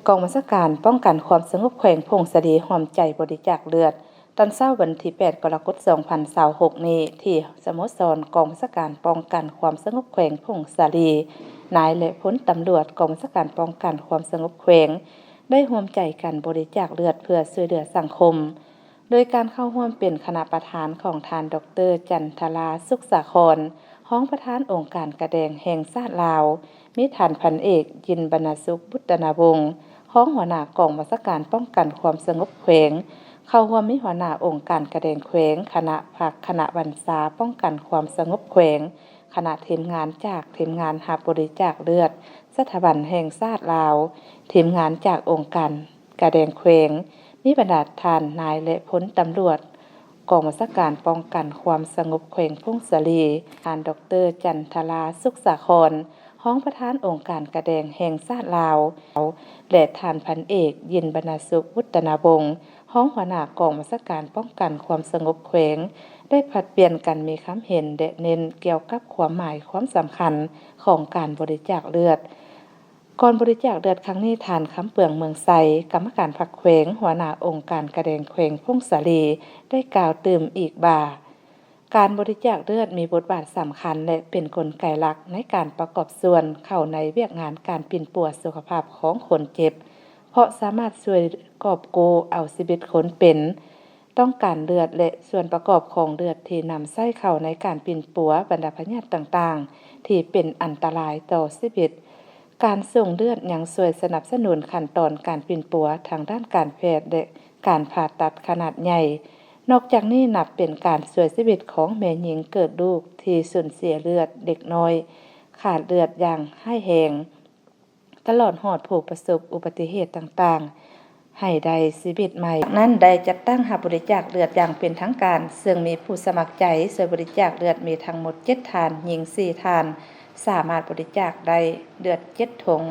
ກອງບັນຊາການປ້ອງກັນຄວາມສະຫງົບແຂວງຜົ້ງສາລີ ຮ່ວມໃຈບໍລິຈາກເລືອດ. ຕອນເຊົ້າວັນທີແປດ ກໍລະກົດ ສອງພັນຊາວຫົກນີ້ ທີ່ສະໂມສອນກອງບັນຊາການປ້ອງກັນຄວາມສະຫງົບແຂວງຜົ້ງສາລີ, ນາຍ ແລະ ພົນຕຳຫຼວດກອງບັນຊາການປ້ອງກັນຄວາມສະຫງົບແຂວງ ໄດ້ຮ່ວມໃຈກັນບໍລິຈາກເລືອດເພື່ອຊ່ວຍເຫຼືອສັງຄົມ. ໂດຍການເຂົ້າຮ່ວມເປັນຄະນະປະທານຂອງທ່ານ ດອກເຕີ ຈັນທະລາ ສຸກສາຄອນ, ຮອງປະທານອົງການກາແດງແຫ່ງຊາດລາວ, ມີທ່ານພັນເອກ ຢິນ ບັນນະສຸກ ບຸດຕະນາວົງ, ຮອງຫົວໜ້າກອງບັນຊາການປ້ອງກັນຄວາມສະຫງົບແຂວງ. ເຂົ້າຮ່ວມມີຫົວໜ້າອົງການກາແດງແຂວງ, ຄະນະພັກ, ຄະນະບັນຊາປ້ອງກັນຄວາມສະຫງົບແຂວງ, ຄະນະທີມງານຈາກທີມງານຮັບບໍລິຈາກເລືອດ ສະຖາບັນແຫ່ງຊາດລາວ, ທີມງານຈາກອົງການ ກາແດງແຂວງ, ມີບັນດາທ່ານນາຍ ແລະ ພົນຕຳຫຼວດກອງບັນຊາການປ້ອງກັນຄວາມສະຫງົບແຂວງຜົ້ງສາລີ, ທ່ານ ດອກເຕີ ຈັນທະລາ ສຸກສາຄອນ, ຮອງປະທານອົງການກາແດງແຫ່ງຊາດລາວ ແລະ ທ່ານພັນເອກ ຢິນ ບັນນະສຸກ ບຸດຕະນາວົງ, ຮອງຫົວໜ້າກອງບັນຊາການປ້ອງກັນຄວາມສະຫງົບແຂວງ ໄດ້ຜັດປ່ຽນກັນມີຄຳເຫັນ ແລະ ເນັ້ນກ່ຽວກັບຄວາມໝາຍຄວາມສຳຄັນຂອງການບໍລິຈາກເລືອດ. ກ່ອນບໍລິຈາກເລືອດຄັ້ງນີ້, ທ່ານ ຄຳເປືອງ ເມືອງໄຊ, ກຳມະການພັກແຂວງ, ຫົວໜ້າອົງການກາແດງແຂວງຜົ້ງສາລີ ໄດ້ກ່າວຕື່ມອີກວ່າ, ການບໍລິຈາກເລືອດມີບົດບາດສຳຄັນ ແລະ ເປັນກົນໄກຫຼັກໃນການປະກອບສ່ວນເຂົ້າໃນວຽກງານການປິ່ນປົວສຸຂະພາບຂອງຄົນເຈັບ, ເພາະສາມາດຊ່ວຍກອບກູ້ເອົາຊີວິດຄົນເປັນ, ຕ້ອງການເລືອດ ແລະ ສ່ວນປະກອບຂອງເລືອດທີ່ນຳໃຊ້ເຂົ້າໃນການປິ່ນປົວບັນດາພະຍາດຕ່າງໆ ທີ່ເປັນອັນຕະລາຍຕໍ່ຊີວິດ. ການສົ່ງເລືອດຍັງຊ່ວຍສະໜັບສະໜູນຂັ້ນຕອນການປິ່ນປົວທາງດ້ານການແພດ ແລະ ການຜ່າຕັດຂະໜາດໃຫຍ່. ນອກຈາກນີ້ນັບເປັນການຊ່ວຍຊີວິດຂອງແມ່ຍິງເກີດລູກທີ່ສູນເສຍເລືອດ, ເດັກນ້ອຍຂາດເລືອດຢ່າງຮ້າຍແຮງ, ຕະຫຼອດຮອດຜູ້ປະສົບອຸບັດຕິເຫດຕ່າງໆ ໃຫ້ໄດ້ຊີວິດໃໝ່. ຈາກນັ້ນໄດ້ຈັດຕັ້ງຮັບບໍລິຈາກເລືອດຢ່າງເປັນທາງການ, ເຊິ່ງມີຜູ້ສະໝັກໃຈຊ່ວຍບໍລິຈາກເລືອດມີທັງໝົດເຈັດທ່ານ, ຍິງສີ່ທ່ານ, ສາມາດບໍລິຈາກໄດ້ເລືອດເຈັດຖົງ.